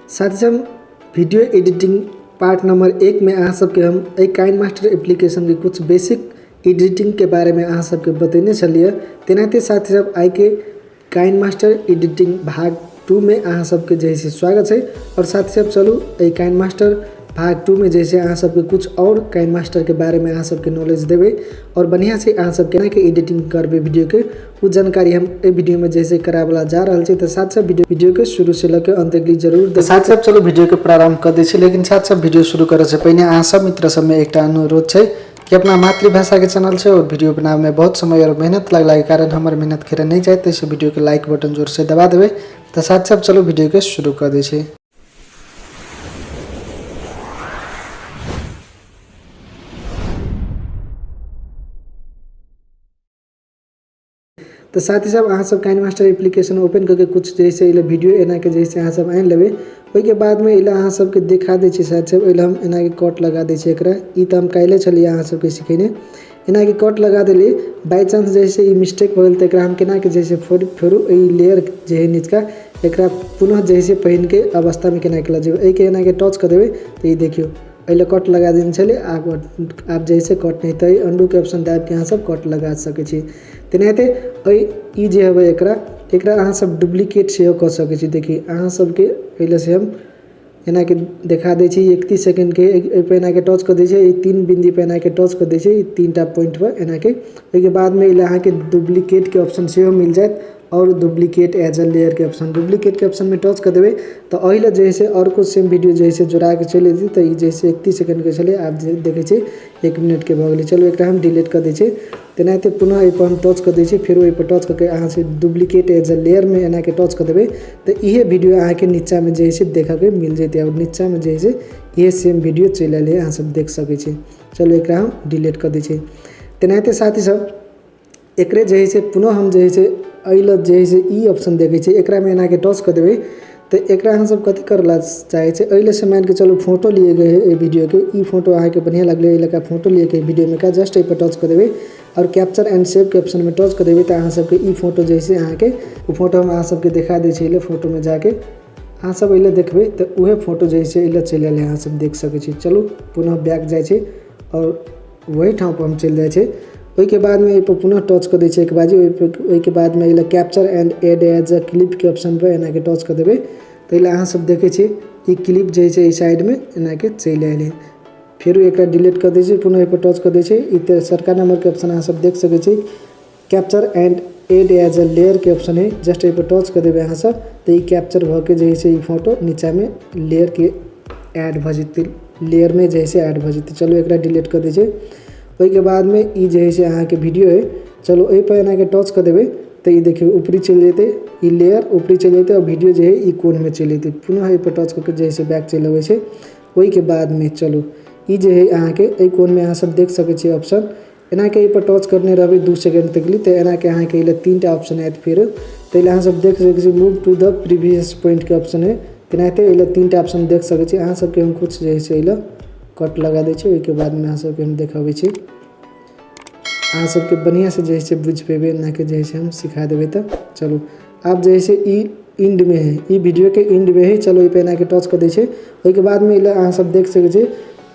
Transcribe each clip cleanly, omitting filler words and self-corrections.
साथी सब video editing part number 1 में अहाँ सबके हम एहि काइनमास्टर एप्लीकेशन के कुछ बेसिक एडिटिंग के बारे में अहाँ सबके बतेने छलियै। तेनाहिते साथी सब आइ के काइनमास्टर एडिटिंग भाग 2 में अहाँ सबके जे है स्वागत है। और साथी सब चलू एहि काइनमास्टर भाग 2 में जैसे अहाँ सबके कुछ और काइनमास्टर के बारे में अहाँ सबके नॉलेज देबै और बढ़िया से अहाँ सब केना के एडिटिंग करबै वीडियो के वो जानकारी हम एहि वीडियो में जैसे करावला जा रहल छै। तो साथ साथ वीडियो के शुरू से लऽ के अंत तक जरूर देख। साथ साथ चलू वीडियो के प्रारंभ कर दै छी। लेकिन साथ साथ वीडियो शुरू करे से पहिने अहाँ सब मित्र सब में एकटा अनुरोध छै कि अपना मातृभाषा के चैनल छै और वीडियो बनावे में बहुत समय और मेहनत लगला के कारण हमर मेहनत खेरे नहीं जाए, तैसे वीडियो के लाइक बटन जोर से दबा देबै। तो साथ साथ चलू वीडियो के शुरू कर दै छी। तो साथी सब अहाँ सब काइनमास्टर एप्लीकेशन ओपन करके कुछ जैसे एहि वीडियो एना के जैसे अहाँ सब आनि लेबै। ओहिके बादमे एहि अहाँ सबके देखा दै छी। साथी सब एहि हम एना के कट लगा दै छी एकरा। ई तऽ हम काल्हि छलियै अहाँ सबके सिखेने, एना के कट लगा देली। बाई चांस जैसे ई मिस्टेक भऽ गेल तऽ एकरा हम केना के जैसे फेरू एहि लेयर जे है निचका एकरा पुनः जैसे पहिनके अवस्थामे केना के लऽ जेबै। एहिके एना के टच कऽ देबै तऽ ई देखियौ एहि लए कट लगा देने छलै। आब जैसे कट नहीं तऽ अंडू के ऑप्शन दाबिके अहाँ सब कट लगा सकै छी। तेनाहिते एहि ई जे हेबै एकरा एकरा अहाँ सब डुप्लीकेट सेहो कऽ सकै छी। देखिए अहाँ सबके एहि लए से हम एना के देखा दै छी। 31 सेकेंड के एहि पर एना के टच कऽ दै छी, एहि 3 बिंदी पर एना के टच कऽ दै छी, ई 3टा पॉइंट पर एना के। ओहिके बादमे एहि लए अहाँके डुप्लीकेट के ऑप्शन सेहो मिल जायत और डुप्लीकेट एज अ लेयर के ऑप्शन। डुप्लीकेट के ऑप्शन में टच कर देबै तऽ एहि लए जे है और कुछ सेम वीडियो जे है जोड़ा के चलि जेतै। तऽ ई जैसे 31 सेकेंड के छलै, आब जे देखै छी 1 मिनट के भऽ गेलै। चलू एकरा हम डिलीट कऽ दै छी। तेनाहिते पुनः एहि पर हम टच कऽ दै छी, फेरो एहि पर टच कऽ के अहाँ से डुप्लीकेट एज अ लेयर में एना के टच कऽ देबै तऽ इहे वीडियो अहाँके नीचाँमे जे है देखऽके मिल जेतै। और नीचाँमे जे है इहे सेम वीडियो चलि आयल है, अहाँ सब देख सकै छी। चलू एकरा हम डिलीट कऽ दै छी। तेनाहिते साथी सब एकरे जे है पुनः हम जे है एहि लए जे है ई ऑप्शन देखै छी, एकरामे एना के टच कऽ देबै तऽ एकरा अहाँ सब कथी करऽ ला चाहै छै। एहि लए से मानिके चलू फोटो लिए गए है एहि वीडियो के, ई फोटो अहाँके बढ़िआँ लगलै, एहि लए फोटो लिए के वीडियो में का जस्ट एहि पर टच कऽ देबै और कैप्चर एंड सेव के ऑप्शन में टच कऽ देबै तऽ अहाँ सबके ई फोटो जे है अहाँके ओ फोटो हम अहाँ सबके देखा दै छी। एहि लए फोटोमे जाके अहाँ सब एहि लए देखबै तऽ उहे फोटो जे है एहि लए चलि आयल है, अहाँ सब देख सकै छी। चलू पुनः बैक जाइ छी और वही ठाम पर हम चलि जाइ छी। ओहिके बादमे एहि पर पुनः टच कऽ दै छियै एक बाजी। ओहिके बादमे एहि लए capture and add as a clip के ऑप्शन पर एना के टच कऽ देबै तऽ एहि लए अहाँ सब देखै छी ई क्लिप जे है एहि साइडमे एना के चलि आयल है। फेरो एकरा डिलीट कऽ दै छी, पुनः एहि पर टच कऽ दै छी। ई तेसरका नंबर के ऑप्शन अहाँ सब देख सकै छी, capture and add as a layer के ऑप्शन है। जस्ट एहि पर टच कऽ देबै अहाँ सब तऽ ई कैप्चर भऽ के जे है ई फोटो नीचाँमे लेयर के ऐड भऽ जेतै, लेयरमे जे है ऐड भऽ जेतै। चलू एकरा डिलीट कऽ दै छी। ओहिके बादमे ई जे है अहाँके वीडियो है, चलू एहि पर एनाके टच कऽ देबै तऽ ई देखियौ ऊपरी चलि जेतै, ई लेयर ऊपरी चलि जेतै और वीडियो जे है ई कोनमे चलि जेतै। पुनः एहि पर टच कऽ के जे है बैक चलि अबै छै। ओहिके बादमे चलू ई जे है अहाँके एहि कोनमे अहाँ सब देख सकै छियै ऑप्शन, एनाके एहि पर टच करने रहबै 2 सेकेंड तक लिए तऽ एनाके अहाँके एहि लए 3टा ऑप्शन आयत। फेरो ताहि लए अहाँ सब देख सकै छी move to the previous point के ऑप्शन है। तेनाहिते एहि लए 3टा ऑप्शन देख सकै छी। अहाँ सबके हम कुछ जे है एहि लए कट लगा दै छी। ओहिके बादमे अहाँ सबके हम देखाबै छी, अहाँ सबके बढ़िआँसँ जे है बुझि पेबै, एनाके जे है हम सिखा देबै। तऽ चलू आब जे है ई एंडमे है, ई वीडियो के एंडमे है। चलू एहि पर एनाके टच कऽ दै छै। ओहिके बादमे एहि लए अहाँ सब देख सकै छी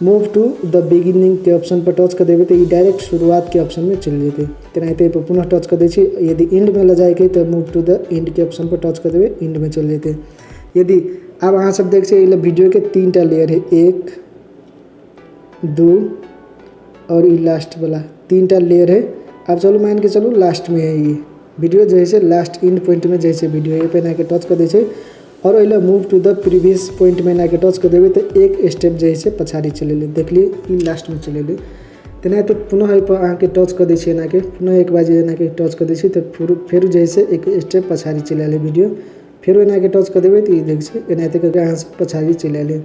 मूव टू the beginning के ऑप्शन पर टच कऽ देबै तऽ ई डायरेक्ट शुरुआत के ऑप्शन में चलि जेतै। तेनाहिते एहि पर पुनः टच कऽ दै छी। यदि एंडमे लऽ जाइके तऽ मूव टू the end के ऑप्शन पर टच कऽ देबै, एंडमे चलि जेतै। यदि आब अहाँ सब देख सकै एहि लए वीडियो के 3टा लेयर है, 1 2 और ई लास्ट वाला 3टा लेयर है। आब चलू मान के चलू लास्ट में है ई वीडियो जे है लास्ट एंड पॉइंट में जैसे वीडियो है, एहि पर एनाके टच कऽ दै छै और एहि लए move to the previous point में एनाके टच कऽ देबै तऽ एक स्टेप जे है पछाड़ी चलि एलै। देखलियै ई लास्टमे चलि एलै। तेनाहिते पुनः एहि पर अहाँके टच कऽ दै छियै एनाके, पुनः एक बार जे एनाके टच कऽ दै छियै तऽ फेरो जे है एक स्टेप पछाड़ी चलि आयल वीडियो। फेरो एनाके टच कऽ देबै तऽ ई देख छै एनाहिते कऽ के अहाँ सब पछाड़ी चलि आयल।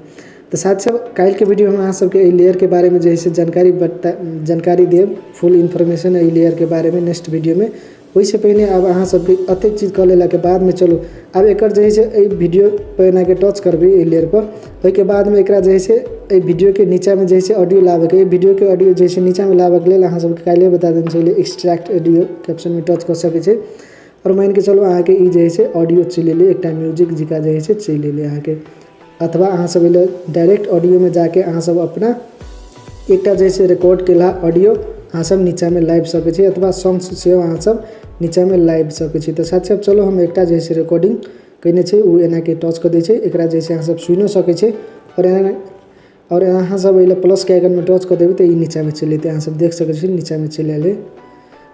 तऽ साथ सब काल्हिके वीडियो हम अहाँ सबके एहि लेयर के बारे में जे है जानकारी देब, फुल इन्फॉर्मेशन एहि लेयर के बारे में नेक्स्ट वीडियो में। ओहिसँ पहिने आब अहाँ सबके एतेक चीज कऽ लेलाके बादमे चलू आब एकर जे है एहि वीडियो पर एनाके टच करबै एहि लेयर पर। ओहिके बादमे एकरा जे है एहि वीडियोके नीचाँमे जे है ऑडियो लाबऽके, एहि वीडियोके ऑडियो जे है नीचाँमे लाबऽके लेल अहाँ सबके काल्हिए बता देने छलियै एक्सट्रैक्ट ऑडियो के ऑप्शनमे टच कऽ सकै छै। और मानिके चलू अहाँके ई जे है ऑडियो चलि एलै, एकटा म्यूजिक जकाँ जे है चलि एलै अहाँके। अथवा अहाँ सब एहि डायरेक्ट ऑडियोमे जाके अहाँ सब अपना एकटा जैसे रिकॉर्ड केला ऑडियो अहाँ सब नीचाँमे लाबि सकै छी अथवा सॉन्ग सेहो अहाँ सब नीचाँमे लाबि सकै छी। तऽ साथी सब चलू हम एकटा जैसे रिकॉर्डिंग कयने छी ओ एनाके टच कऽ दै छै, एकरा जैसे अहाँ सब सुनिओ सकै छी और एना और अहाँ सब एहि प्लसके आइकनमे टच कऽ देबै तऽ ई नीचाँमे चलि जेतै। अहाँ सब देख सकै छी नीचाँमे चलि आयल।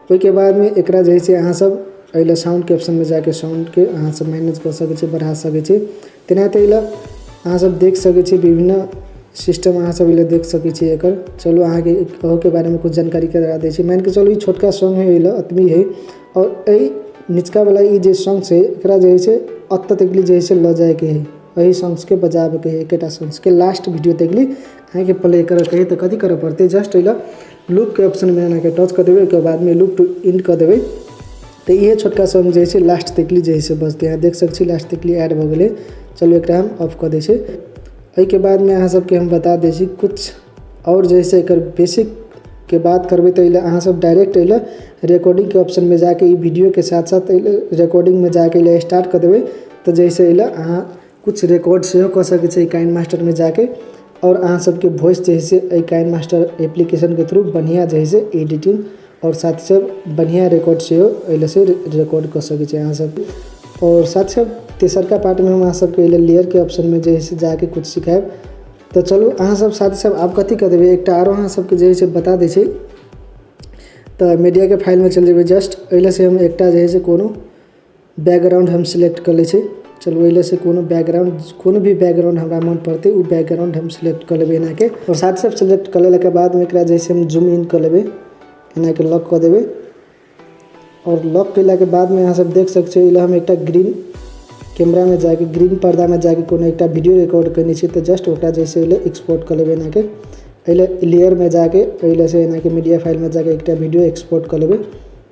ओहिके बादमे एकरा जे छै अहाँ सब एहि साउंडके ऑप्शनमे जाके साउंडके अहाँ सब मैनेज कऽ सकै छी, बढ़ा सकै छी। तेनाहिते एहि अहाँ सब देख सकै छी विभिन्न सिस्टम अहाँ सब एहि देख सकै छी एकर। चलू अहाँके अहूके बारेमे कुछ जानकारी करा दै छी। मानिके चलू ई छोटका सॉन्ग है, एहि अतबी है और एहि निचका वाला ई जे सॉन्ग छै एकरा जे छै अत तकली जे छै लऽ जाइके है, एहि सॉन्ग्सके बजाबैके है, एकेटा सॉन्ग्सके लास्ट वीडियो तकली अहाँके प्ले करैके है। तऽ कथी करऽ पड़तै, जस्ट एहि लूपके ऑप्शनमे एनाके टच कऽ देबै, ओहिके बादमे लूप टू एंड कऽ देबै तऽ इहे छोटका सॉन्ग जे छै लास्ट तकली जे छै बजतै। अहाँ देख सकै छी लास्ट तकली ऐड भऽ गेलै। चलू एकरा हम ऑफ कऽ दै छी। एहिके बादमे अहाँ सबके हम बता दै छी कुछ और जैसे एकर बेसिक के बात करबै तऽ एहि अहाँ सब डायरेक्ट एहि रिकॉर्डिंगके ऑप्शनमे जाके ई वीडियोके साथ साथ एहि रिकॉर्डिंगमे जाके एहि स्टार्ट कऽ देबै तऽ जैसे एहि अहाँ कुछ रिकॉर्ड सेहो कऽ सकै छी काइन मास्टरमे जाके और अहाँ सबके वॉइस जे है एहि काइन मास्टर एप्लीकेशनके थ्रू बढ़िआँ जे है एडिटिंग और साथ सब बढ़िआँ रिकॉर्ड सेहो एहि से रिकॉर्ड कऽ सकै छी अहाँ सब। और साथ साथ तेसरका पार्टमे हम अहाँ सबके एहि लेयरके ऑप्शनमे जे है जाके कुछ सिखायब। तऽ चलू अहाँ सब साथ सब आब कथी कऽ देबै, एकटा आरो अहाँ सबके जे है बता दै छी। तऽ मीडियाके फाइलमे चलि जेबै, जस्ट एहि से हम एकटा जे है कोनो बैकग्राउंड हम सिलेक्ट कऽ लै छी। चलू एहि से कोनो बैकग्राउंड, कोनो भी बैकग्राउंड हमरा मन पड़तै ओ बैकग्राउंड हम सिलेक्ट कऽ लेबै एनाके। और साथ साथ सिलेक्ट कऽ लेलाके बादमे एकरा जैसे हम जूम इन कऽ लेबै, एनाके लॉक कऽ देबै और लॉक कयलाके बादमे अहाँ सब देख सकै छी एहि हम एकटा ग्रीन कैमरामे जाके ग्रीन पर्दामे जाके कोनो एकटा वीडियो रिकॉर्ड कयने छी। तऽ जस्ट ओकरा जैसे एहि एक्सपोर्ट कऽ लेबै एनाके, एहि लेयरमे जाके एहि से एनाके मीडिया फाइलमे जाके एकटा वीडियो एक्सपोर्ट कऽ लेबै।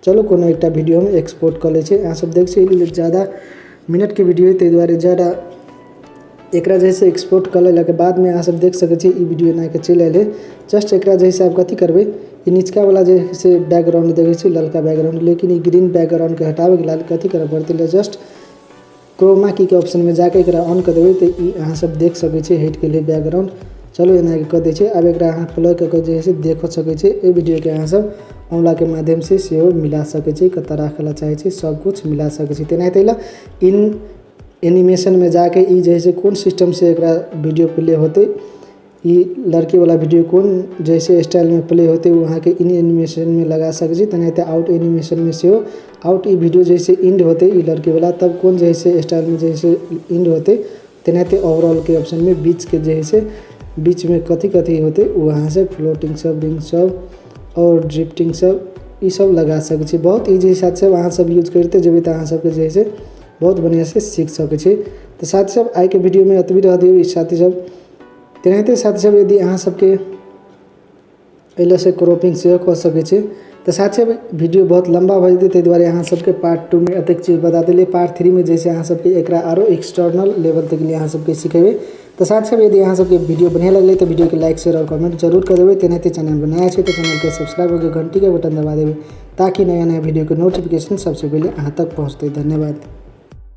चलू कोनो एकटा वीडियो हम एक्सपोर्ट कऽ लै छी। अहाँ सब देख छी ज़्यादा मिनटके वीडियो है ताहि दुआरे ज़्यादा एकरा जैसे एक्सपोर्ट कऽ लेलाके बादमे अहाँ सब देख सकै छी ई वीडियो एनाके चलि आयल है। जस्ट एकरा जैसे आब कथी करबै, ई निचका वाला जे से बैकग्राउंड देखै छी ललका बैकग्राउंड, लेकिन ई ग्रीन बैकग्राउंडके हटाबैके लेल कथी करऽ पड़तै, जस्ट क्रोमा की के ऑप्शनमे जाके एकरा ऑन कऽ देबै तऽ ई अहाँ सब देख सकै छी हटि गेलै बैकग्राउंड। चलू एनाके कऽ दै छी। आब एकरा अहाँ प्ले कऽ के जे है से देख सकै छी। एहि वीडियोके अहाँ सब औंलाके माध्यम से सेहो मिला सकै छी, कतऽ राखै लए चाहै छी सब कुछ मिला सकै छी। तेनाहिते इन एनिमेशनमे जाके ई जे है से कोन सिस्टम से एकरा वीडियो प्ले होतै, ई लड़की वाला वीडियो कोन जैसे स्टाइलमे प्ले होतै ओ अहाँके इन एनिमेशनमे लगा सकै छी। तेनाहिते आउट एनिमेशनमे सेहो आउट ई वीडियो जैसे एंड होतै ई लड़की वाला तब कोन जैसे स्टाइलमे जैसे एंड होतै। तेनाहिते ओवरऑलके ऑप्शनमे बीचके जे है से बीचमे कथी कथी होतै ओ अहाँ से फ्लोटिंग सब, रिंग सब और ड्रिफ्टिंग सब ई सब लगा सकै छी। बहुत ईजी साथ सब अहाँ सब यूज करिते जेबै तऽ अहाँ सबके जे है से बहुत बढ़िआँ से सीख सकै छी। तऽ साथी सब आइके वीडियोमे एतबी रह दियौ। साथी सब तेनाहिते साथी सब यदि अहाँ सबके एहि से क्रॉपिंग सेहो कऽ सकै छी। तऽ साथी सब वीडियो बहुत लम्बा भऽ जेतै ताहि दुआरे अहाँ सबके पार्ट 2 में एतेक चीज बता देलियै। पार्ट 3 में जैसे अहाँ सबके एकरा आरो एक्सटर्नल लेवल तक लिए अहाँ सबके सिखेबै। तऽ साथी सब यदि अहाँ सबके वीडियो बढ़िआँ लगलै तऽ वीडियोके लाइक शेयर और कमेंट जरूर कऽ देबै। तेनाहिते चैनल पर नया छै तऽ चैनलके सब्सक्राइब कऽ घंटीके बटन दबा देबै ताकि नया नया वीडियोके नोटिफिकेशन सबसँ पहिले अहाँ तक पहुँचतै। धन्यवाद।